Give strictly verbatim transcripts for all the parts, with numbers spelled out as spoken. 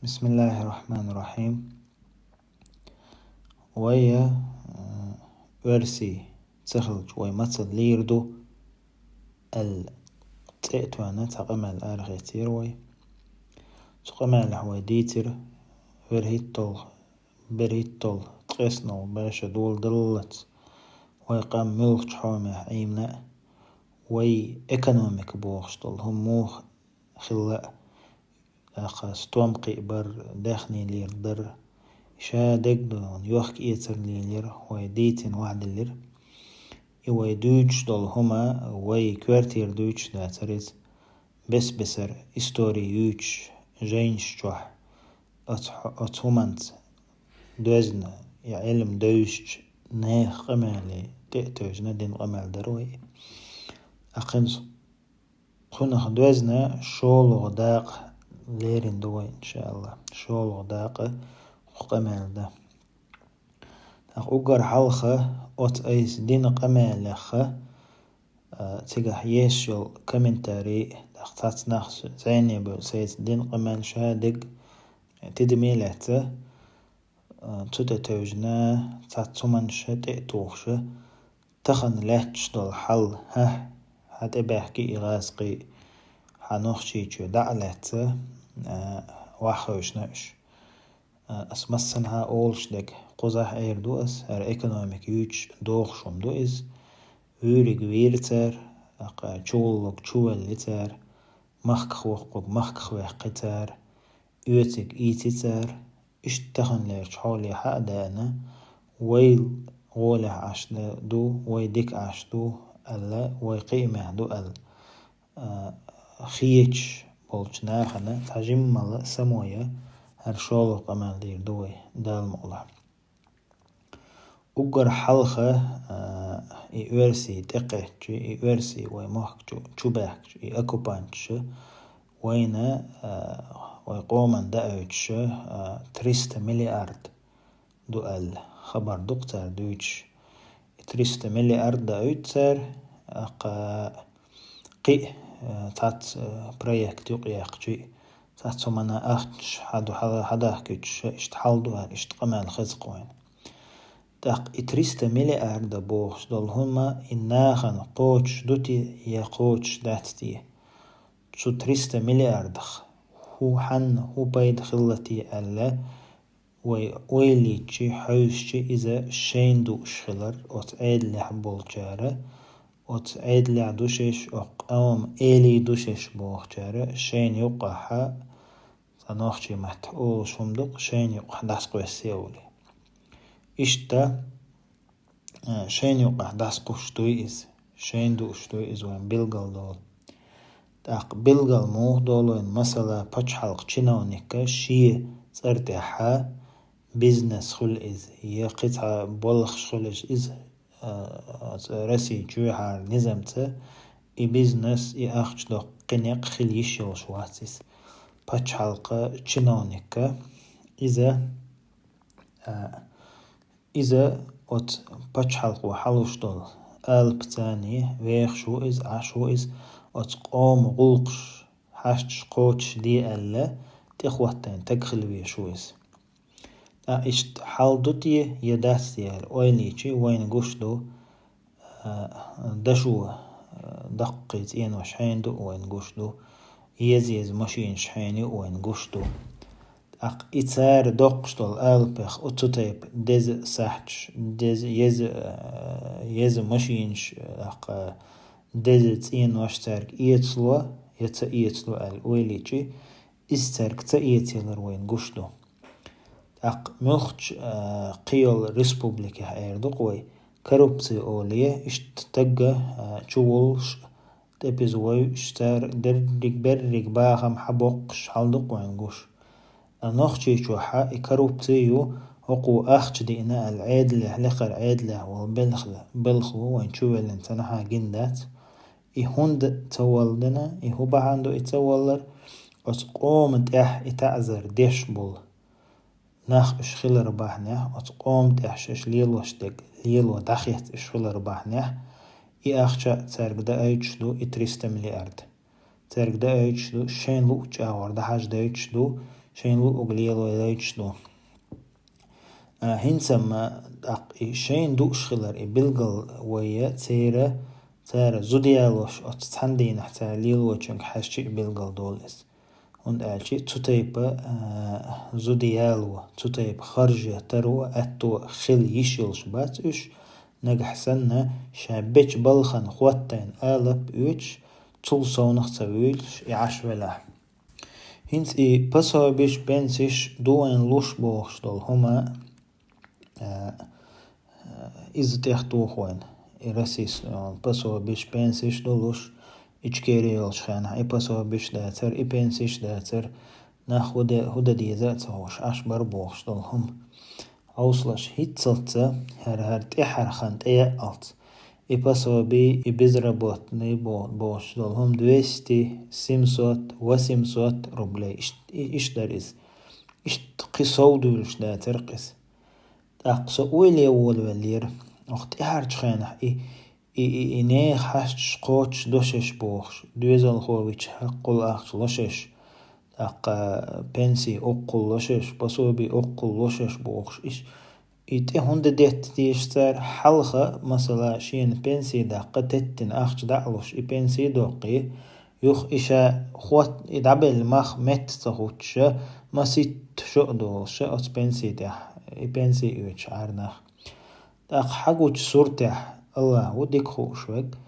بسم الله الرحمن الرحيم. Вай, э, оьрсий ца хилча, вай мацалла лийр ду аьлла, цӀе а тоьхна, цхьа къамаьл арахецира вай. Цу къамаьлехь вай дийцира, берхӀитталгӀа, берхӀитталгӀа ткъеснолгӀа бӀаь шу доладаллалц вай къам муьлхачу хьомехь Ӏийна а, вай экономика бохуш долу хӀума муха хилла а, тӀаккха стом кхиабар, даьхни леладар, ша дегдон йохка-эцар лелира, вай дийцина охьадиллира. И вай дуьйцуш долу хӀума, вай коьртера дуьйцуш дацара иза, бес-бесара истори юьйцуш, жайнаш чохь, оцу хьо-, оцу хӀуманца доьзна, я Ӏилма девзачу нехан къамеле тӀе а тевжина дина къамел дара вай. Акхинца кхунах доьзна шолгӀа дакъа лерина ду вай, иншааллахӀ. ШолгӀа дакъа кху къамел дан. ТӀаккха уггар хьалха оцу айса дина къамелехха, а, цигахь езаш йолу комментарий, тӀаккха цхьацца нах зӀене бевлла сайца дина къамел ша дерг тидаме лаьцна, а, цу тӀе тевжина, цхьацца хӀуманаш тӀе а тухуш, тахана лаьтташ долу хьал, хӀа, хьан тӀебаьхки и гӀазкхий, хьан Нохчийчоь дӀа а лаьцна, а, охьахевшина уьш. А, ас массанхьа олуш дерг, кхузахь эр ду ас, хӀара экономика юьйцуш дохуш хӀума ду иза. Вуьйриг вийра цара, тӀаккха чувуллург чувелли цара, махках воккхург махках ваьккхи цара, оьцург ийци цара. Иштта таханлерчу хьоле хьа а деана, вай гӀолехь Ӏаш ду, вай дика Ӏаш ду аьлла, вай кхиамехь ду аьлла, а, хеташ болчу нахана цхьа жиммала само ян, хӀара шолгӀа къамел дийр ду вай, Дала мукъалахь. Уггар хьалха, а, и оьрсий тӀекхаьчча, и оьрсий вай мохк чу, чубаьхкича, и оккупанташа вайна, а, вай къоман даоьцуша, а, триста миллиард ду аьлла, хабар ду-кх цара дуьйцуш. И триста миллиард даоьцу цара, тӀаккха кхин а, э, цхьацца, э, проект юкъаяьккхича, цхьацца хӀуманна ахчанаш хьаду-, хьала-, хьадахкуьйтуш, иштта хьал ду аьлла, иштта къамел хеза-кх вайна. ТӀаккха и триста миллиарда бохуш долу хӀума и нахана кхочуш ду те я кхочуш дац те? Цу триста миллиардах хӀу-, хьанна хӀун пайда хилла те аьлла, вай ойла йича, хьовсучи, иза шайна дууш хилар оцу Ӏедалехь болчара, оцу Ӏедалехь ду шаьш, оцу къоман элий ду шаьш бохучара шайна юккъахьа, цхьа нохчийн маттахь олуш хӀума ду-кх, шайна юккъахь дӀасакхоьссий олий. Иштта, а, шайна юккъахь дӀасакхуьссуш дуй иза, шайна дууш дуй иза вайн билгалдолу. ТӀаккха билгал муха долу вайн, масала, пачхьалкх чиновника шен цӀар тӀехьа бизнес хуьлу иза, я кхин цхьа боллахаш хуьлу иза, иза, а, оцу Россия чуьйхьара низамца и бизнес, и ахча доккху кхин некъ хила йиш йолуш вац иза. Пачхьалкха чиновника иза, а, иза оцу пачхьалкхо хьалуш долу алапаца вехаш ву иза, Ӏаш ву иза, оцу къоман гӀуллакхаш хьашташ кхочушде аьлла, тӀехӀоттийна стаг хила везаш ву иза. Ткъа иштта хьал ду те я дац те аьлла ойла йича, вайна гуш ду, а, дашо, а, даккхий цӀенош хьенан ду а вайна гуш ду, еза-еза машинаш хьенан ю а вайна гуш ду. ТӀаккха и цара доккхуш долу алапех оцу тайпа деза сахьташ, деза, еза, а, еза машинаш, тӀаккха деза цӀенош цаьрга эцало я ца эцало аьлла ойла йича, иза цаьрга ца эцаялар вайна гуш ду. ТӀаккха муьлххачу, а, кхийолу республикехь эр ду-кх вай, коррупци олий, иштта стаг, а, чувуллуш, тӀепаза вевзаш, цара дерриг-берриг бахам хьабоккхуш хьал ду-кх вайна гуш. Ткъа Нохчийчохь и коррупци ю, хӀокхо ахча диъна аьлла Ӏедалехь, лекхара Ӏедалехь волу белхал, белхало вайна чувеллина ца нахьа гина дац. И хӀунда ца воллина, и хӀун бахьана ду и ца воллар? Оцу къоман тӀехь и таӀзар деш болу нах уьш хилар бахьанехь, оцу къоман тӀехь шаьш лелош дерг лело дӀахецна уьш хилар бахьанехь, и ахча цаьрга даоьцуш ду, и триста миллиард. Цаьрга даоьцуш ду, шайна луъучу агӀор дӀахьаждойтуш ду, шайна луъуг лело лайчу ду. А, хӀинца ма, тӀаккха и шайна дууш хилар, и билгал вайя, церан, цара зуда ялош, оцу цхьана дийнахь цара лелочуьнга хьаьжча а билгал долу иза. ХӀунда аьлча цу тайпа, а, зуда яло, цу тайпа харжа таро аьтто хила йиш йолуш бац уьш, нагахь санна, ша бечу балхана хӀоттайна алап оьцуш, цул совнах ца вуьйлуш, и Ӏаш велахь. ХӀинца и пособиш, пенсиш ду вайн луш бохуш долу хӀума, а, а, иза тӀех туху вайн. И Россис, а, пособиш, пенсиш ду луш, Ичкери йолчу хенахь и пособиш дацара, и пенсиш дацара, нах хӀу де-, хӀу дан деза а ца хууш, Ӏаш бара бохуш долу хӀума. Хьовсалаш, хӀинццалц хӀара-хӀара тӀаьхьархана тӀеяалц. И пособи, и безработный бо-, бохуш долу хӀума двести, семьсот, восемьсот рублей. Иш-, и-, иштта дара иза. Иштта кхин сов дуьйлуш дацара иза. ТӀаккха со ойла е волавеллера. Оха тӀаьхьарчу хенахь и, и, и, и нехан хьашташ кхочуш до шаьш бохуш, доьзалхо вича хьаккхул ахча ло шаьш, тӀаккха пенси оккхул ло шаьш, пособи оккхул ло шаьш бохуш, иш, и тӀе хӀунда детта теша цара? Хьалха, масала, шена пенси даккха теттина ахча дӀа а луш, и пенси доккхий, юха и ша хӀотта, и дӀабелла мах метта ца хӀуттуша, маситта шо а долуша оцу пенси тӀехь, и пенси оьцуш Ӏар нах. ТӀаккха хьагучу суртехь, Аллах ву дика хууш верг,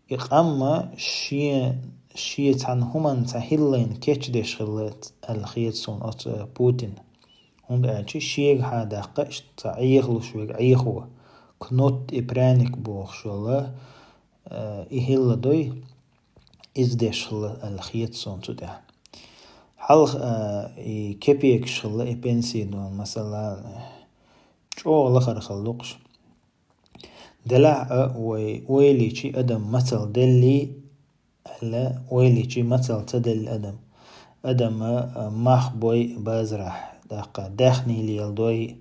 и къам шен, шен цхьана хӀуманна цхьа хӀиллина кечдеш хилла аьлла хета суна оцу Путина. ХӀунда аьлча шега хьадаккха иштта цхьа Ӏехалуш верг Ӏехо, кнут и пряник бохуш йолу, э, и хӀилла дой, иза деш хилла аьлла хета суна цу тӀехь. Хьалха, э, и кепекаш хилла и пенси дон, масала, чӀогӀа лахара хилла дукхуш. Делахь а вай ойла йичи адам мацалла деллий, аьлла, ойла йичи мацалла ца делла адам. Адам, а, мах бой базарахь, тӀаккха даьхний леладой,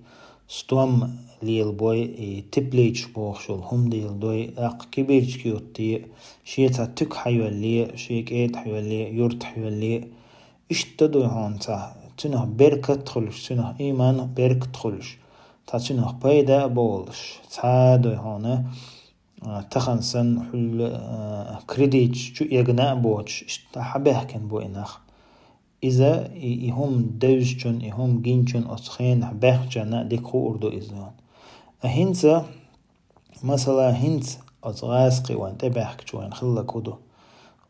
стом лелабой, и тепличаш бохуш йолу хӀума леладой, тӀаккха кибирчка юттий, шен цхьа туька хьайоьллий, шен кӀеда хьайоьллий, юрт хьайоьллий. Иштта дуй хьуна цхьа, цуьнах беркат а хуьлуш, цуьнах ийман а, беркат а хуьлуш, цхьа цуьнах пайда а бовлуш, цхьа дуй хьуна, а, тахана санна хьуьлла, а, кредиташ чу эгна а боцуш, иштта хьабаьхкина бу и нах. Иза и, и хӀума девзачун, и хӀума гинчун оцу хенахь баьхначарна дика хуур ду иза. А хӀинца, масала, хӀинца оцу гӀазкхи вайн тӀебаьхкачу вайн хиллак хӀу ду?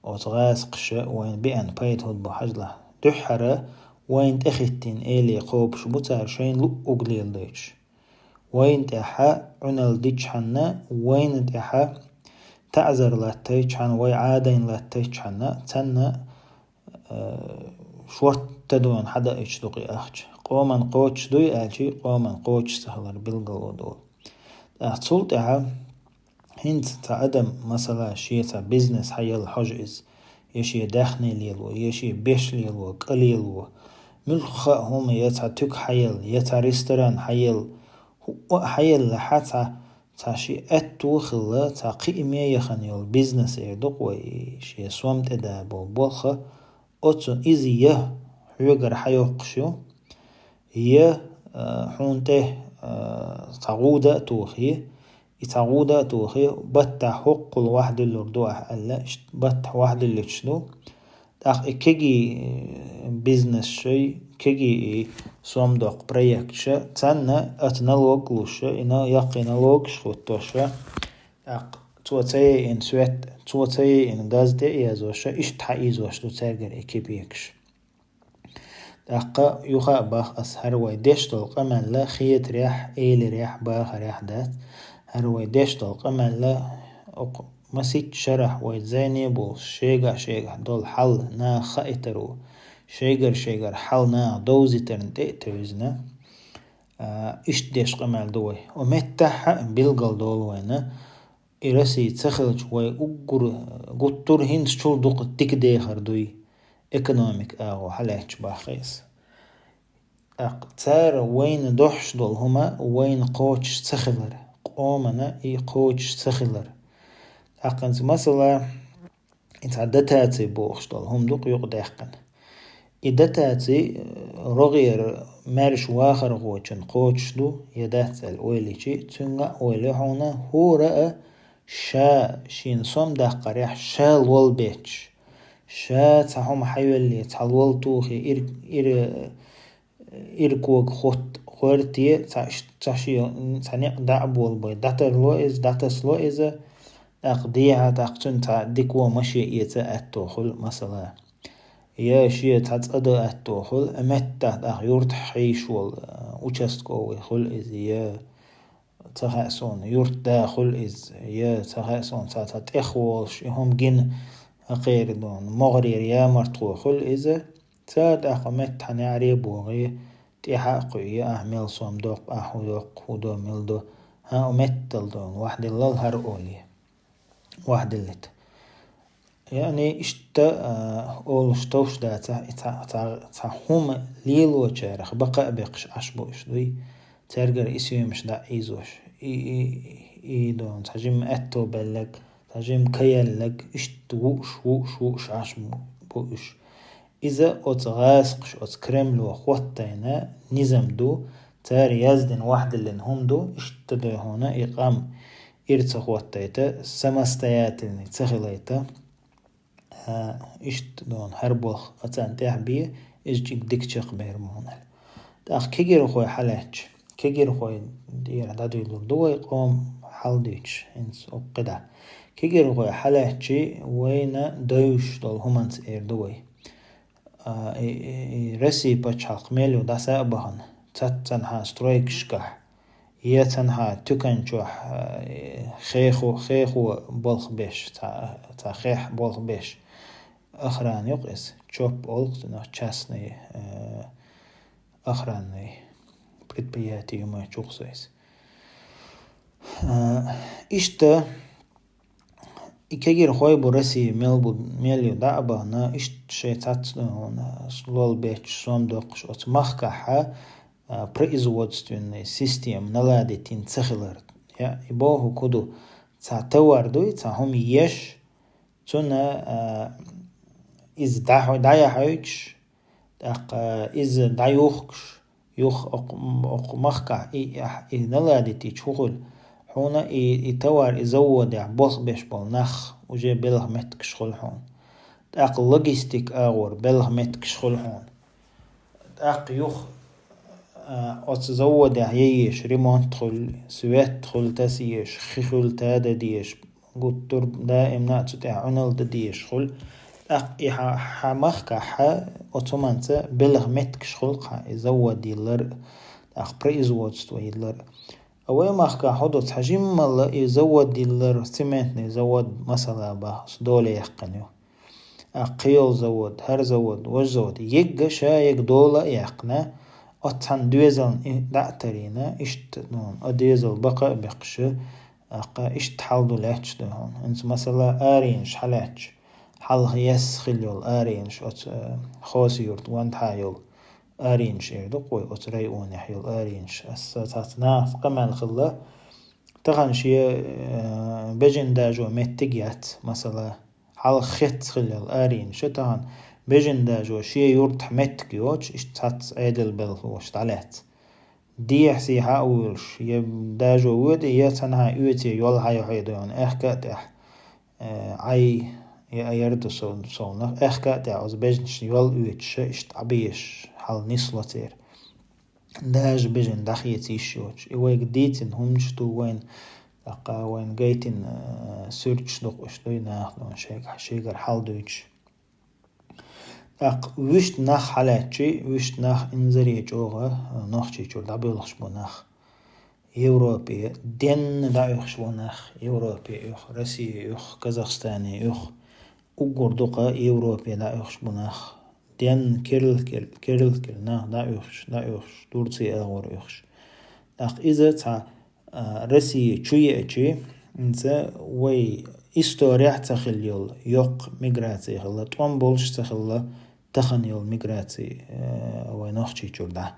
Оцу гӀазкхаша вайн биъна пайда хӀу бу хьажалахь? Дуьххьара вайн тӀехӀиттийна эле кхобуш бу цара шайна луъуг леладайташ. Вайна тӀехьа Ӏуьнал дичхьанна, вайна тӀехьа таӀзар латтайчхьана, вай Ӏадайн латтайчхьанна, цанна, э, шортта дона хьадаийча ду кхин ахча. Къоман кхочуш дуй аьлчи, къоман кхочуш ца хилар билгало долу. ТӀаккха цул тӀаьхьа хӀинца цхьа адам, масала, шен цхьа бизнес хьаелла хьожа иза, я шен даьхний лело, я шен беш лело, кӀа лело, муьлхха а хӀума, я цхьа туька хьаелла, я цхьа ресторан хьаелла, хӀуъа а хьаелла, хьа цхьа, цхьа шен аьтто хилла, цхьа кхиаме яхана йолу бизнес эр ду-кх вай, шен сом тӀедабо болх, оцу иза я хьоьгара хьайоккхуш ю, я, а, хьуна тӀе, а, цхьа гӀуда а тухий, и цхьа гӀуда а тухий, баттахь хӀоккхул вахдуьллур ду ахь аьлла, иштта баттахь вахдуьллуьйтуш ду. ТӀаккха и кегий бизнес шай, кегий и сом доккху проектша, цанна оцу налог луша, и на-, яккхий налогаш хӀуттуша, тӀаккха цо ца яйина свет, цо ца яйина газ тӀе а язоша, иштта хьаийзош ду цаьргара и кепекаш. ТӀаккха юха а боху ас, хӀара вай деш долу къамел хетарехь, эларехь, бахарехь дац. ХӀара вай деш долу къамел, окху масийтта шарахь вай зайне болуш, шегахь-шегахь долу хьал наха хаийтар ву, шайгара-шайгара хьал наха довзийтарна тӀе а тевзина. А, иштта деш къамел ду вай. О меттахь а билгал долу вайна, и Россия ца хилча, вай уггар гуттар а хӀинцачул дукха дика дехар дуй, экономика агӀо хьалаьтташ баххийса. ТӀаккха цара вайна дохьуш долу хӀума вайна кхочуш ца хилар, къомана и кхочуш ца хилар. ТӀаккха хӀинца, масала, и цхьа дотаци бохуш долу хӀума ду-кх юкъадаьккхина. И дотаци, э, рогӀера маьрша вахархочун кхочуш ду, я дац аьлла ойла йичи, цуьнга а ойла ю хьуна, хӀора а ша шена сом даккхарехь, ша лол бетташ, ша цхьа хӀума хьайоьлле, цхьа лол тухе, ир, ир, ир кога хотта гӀоьрте, цхьа ш-, цхьа шен, цхьа некъ дӀа а болабой, дӀатарло иза, дӀатасало иза, тӀаккха дехьа, тӀаккха цуьнан цхьа дика вон машен эца аьтто хуьлу, масала. Я шен цхьа цӀа дан аьтто хуьлу, а меттахь тӀаккха юртахь хьийзаш волу, а, участковый хуьлу иза, я ца хаьа суна, юртда хуьлу иза, я ца хаьа суна, цхьа, цхьа тӀехволуш, и хӀума гина, а, кхеран дона, могӀарера ямартхо хуьлу иза, цара тӀаккха меттахь неӀаре а богӀий, тӀаьхьа а кхуьий, ахьа мел сом доккху, ахьа хӀун доккху, хӀун до, мел до, хьан а меттала дона, вахьдиллал хӀара олий. Вахьдиллита. Яъни иштта, а, олуш товш дацахь, и цхьа, цхьа, цхьа хӀума лелочарах бакъа а бекхаш Ӏаш бу уьш дуй, цаьргара и соьмаш дӀа а ийзош. И, и, и дона, цхьа жимма аьтто белларг, цхьа жимма ка яьлларг, иштта вууш, вууш, вууш Ӏаш бу уьш. Иза оцу гӀазкхаша, оцу Кремло хӀоттайна низам ду, цара яздина, вахьдиллина хӀума ду, иштта дуй хьуна и къам ира ца хӀоттайта, самостоятельный ца хилайта, а, иштта дона хӀара болх а царна тӀехь бе, иза чӀиг дика чекхбер бу хьуна аьлла. ТӀаккха кегирхой хьалаьцча, кегирхой тӀера дӀадуьйлур ду вай, къоман хьал дуьйцуш, хӀинца уккхидӀа. Кегирхой хьалаьцчи вайна девзаш долу хӀуманца эр ду вай. А, и, и, и Россия пачхьалкх мел ю дӀаса а бахана, цхьаццанхьа стройкашкахь, я цхьанхьа туькан чохь, а, и хехо, хехо болх беш, цхьа, цхьа хех болх беш. Охрана юкъа иза, чоп олу цунах, частный, э, охранный предприятие ю ма чухсайс. А, иштта, и кегирхой бу Россия мел бу, мел ю дӀа а бахана, иштта шайн цхьацца, ну, лол бетташ, сом доккхуш оцу махкахьа, а, производственный система наладить йина ца хилар. Я, и боху кху ду, цхьа товар дуй, цхьа хӀума еш, цунна, а, иза дӀахьо-, дӀаяхьуьйтуш, тӀаккха иза дӀаюхкуш, юха окху, окху махкахь и, и, и наладить йича хӀун хуьлу? Хьуна и, и товар, и заводехь болх беш болу нах уже белхан меттигаш хуьлу хьуна. ТӀаккха логистика агӀор белхан меттигаш хуьлу хьуна. ТӀаккха юха, а, оцу заводехь я еш ремонт хуьлу, свет хуьлу таса еш, хи хуьлу тада деш, гуттар а даимна а цу тӀехь Ӏуналла дан дезаш хуьлу. ТӀаккха и хьан, хьан махкахь хьан оцу хӀуманца белхан меттигаш хуьлу-кх хьан и завод йиллар, тӀаккха производство йиллар. А вай махкахь хӀун ду, цхьа жиммалла и завод йиллар, цементный завод, масала, бахьа, доле яьккхина ю. ТӀаккха кхин йолу завод, хӀара завод, важа завод, егга ша егга дола а яьккхина, оцу цхьана доьзална и дӀа а тарийна, иштта, ну, а доьзал бакъа а бекхаш, тӀаккха иштта хьал ду лаьтташ ду хьуна. ХӀинца, масала, аренаш хьалаьтташ, хьалха ес хила йолу аренаш оцу, э, Хоси-Юрт вандхьа йолу аренаш эр ду-кх вай, оцу районехь йолу аренаш. Аса цхьацца нахаца къамел хилла, тахана шен, э, бежан дажо меттиг яц, масала, хьалха хетта хила йолу аренаш, тахана бежан дажо шен юртахь меттиг йоцуш, иштта цхьацца Ӏедал белхалоша дӀалаьцна. Дехьа-сехьа а вуьйлуш, я дажо воьду, я цхьанхьа оьцу йол хьайохье дойна, аьхка а тӀехь, э, Ӏай, я, я ярда сов-, совнах, аьхка а тӀехь оцу бежнашна йол оьцуш, иштта Ӏабеш хьал нисло церан. Дажа бежан дӀахеца йиш йоцуш. И вайга дийцина хӀуманаш ду вайна, тӀаккха вайна гайтина, э, суьрташ ду-кх уьш, дуй наха дона шайга-, шайгара хьал дуьйцуш. ТӀаккха вуьшта нах хьалаьцчи, вуьшта нах инзаре чӀогӀа, э, Нохчийчуьра дӀабоьлхуш бу нах. Европе денна дӀаоьхуш бу нах, Европе оьху, Россие оьху, Казахстане оьху, уггар дукха Европе дӀаоьхуш бу нах. Денна керл-, керл-, керл-керла нах дӀаоьхуш, дӀаоьхуш, Турция агӀор оьхуш. ТӀаккха иза цхьа, а, Россия чу еачи, хӀинца вай историяхь ца хила йолу йоккха миграци хилла, тӀом болуш ца хилла тахана йолу миграци, э, вай Нохчийчуьра дӀа.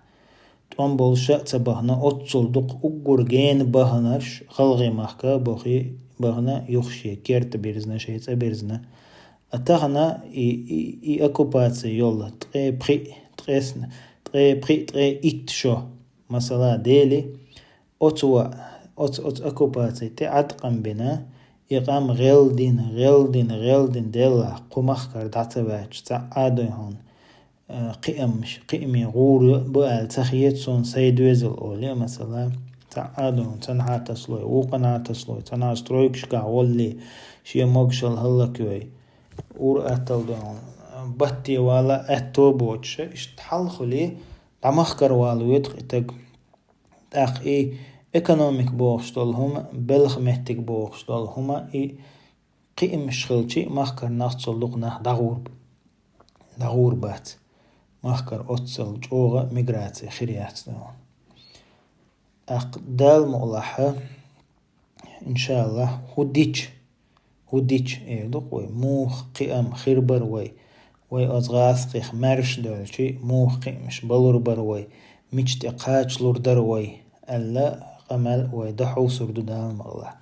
ТӀом болуш а ца бахана, оццул дукха уггар гена баханарш ГӀалгӀай махка бохий бахана, юха шен керта бирзина, шен цӀа бирзина. А тахана и, и, и оккупаци йолла ткъе пхиъ, ткъесна, ткъе пхиъ, ткъе итт шо, масала, дели, оцу ва-, оцу, оцу оккупаци тӀе Ӏаткъам бина, и къам гӀелдина, гӀелдина, гӀелдина делла, кху махкара дӀа ца ваьча, цхьа а дуй хьуна, э, кхиамаш, кхиаме гӀур бу аьлла ца хета суна, сай доьзал оле, масала, цхьа а дуй хьуна, цхьанхьа таслой, вукханхьа таслой, цхьанхьа стройкашкахь волле, шен могушалла хӀаллакйой, ур-атталла дуй хьуна, батте вала аьтто боцуша, иштта хьалхале, дӀа махкара вала воьду-кх и таг. ТӀаккха и экономика бохуш долу хӀума, белхан меттиг бохуш долу хӀума, и кхиамаш хилчи, махкара нах цул дукха нах дӀагӀур б-, дӀагӀур бац. Махкара оццул чӀогӀа миграци хир яц дуй хьуна. ТӀаккха Дала мукъалахь, иншааллахӀ, хӀу дича, хӀу дича, эр ду-кх вай, муха кхиам хир бара вай, вай оцу гӀазкхех маьрша доьлчи, муха кхиамаш балур бара вай, мича тӀе кхачалур дара вай, аьлла, къамел вай дан хьовсур ду Дала мукъалахь.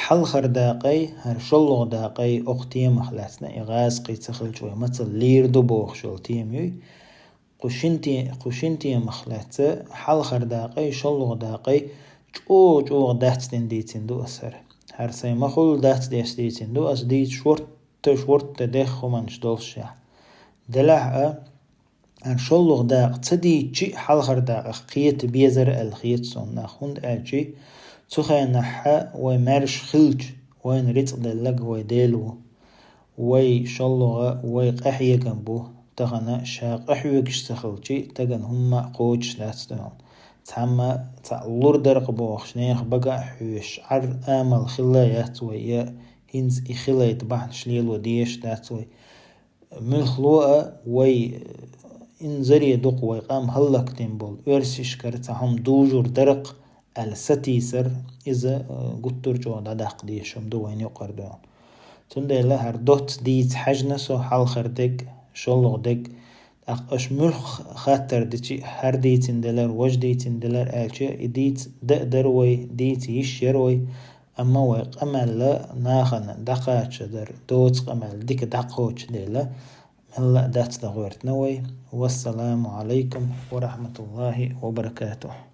Хьалхара дакъай, хӀара шолгӀа дакъай, окху темах лаьцна и гӀазкхий ца хилча вай мацалла лийр ду бохуш йолу тема юй. Кху шин те-, кху шин темах лаьцна хьалхара дакъай, шолгӀа дакъай чӀогӀа-чӀогӀа дацдина дийцина ду ас хӀара. ХӀара сайн ма-хуьллу дацдеш дийцина ду ас, дийца шортта, шортта дехха хӀуманаш доллушехь. Делахь а, хӀара шолгӀа дакъа ца дийцчи а, хьалхара дакъах кхета безара аьлла хета суна нах, хӀунда аьлчи цу хенахь вай маьрша хилча, вайна рицкъ делларг вай Дела ву. Вай шолгӀа, вай къахьегам бу, тахана ша къахьоьгуш ца хилчи, тагана хӀумма а кхочуш дац дуй хьуна. Цхьамма цхьаъ лур дара-кх бохуш, нехан бага а хьоьшуш, Ӏар-, амал хилла яц вай, я хӀинца и хилайта бахьанаш лело дезаш дац вай. Муьлхха ло а вай, инзаре дукха вай къам хӀаллакдина болу оьрсашкара цхьа хӀума дужур дара-кх аьлла сатийсар, иза, э, гуттар а чӀогӀа дӀадаккха дезаш хӀума ду вайна юкъара дуй хьуна. Цундела хӀара доцца дийца хьаьжна со хьалхара дерг, шолгӀа дерг, тӀаккха аша муьлхха хаттар дичи, хӀара дийцина делар, важа дийцина делар аьлча, и дийца дан а дара вай, дийца йиш яра вай, амма вай къамел нахана дӀакхачадар, доцу къамел дика дӀакхочу дела, мелла а дац дан гӀоьртина вай. Вассаламу Ӏалайкум ва рахьматуллахӀи ва баракатухӀ.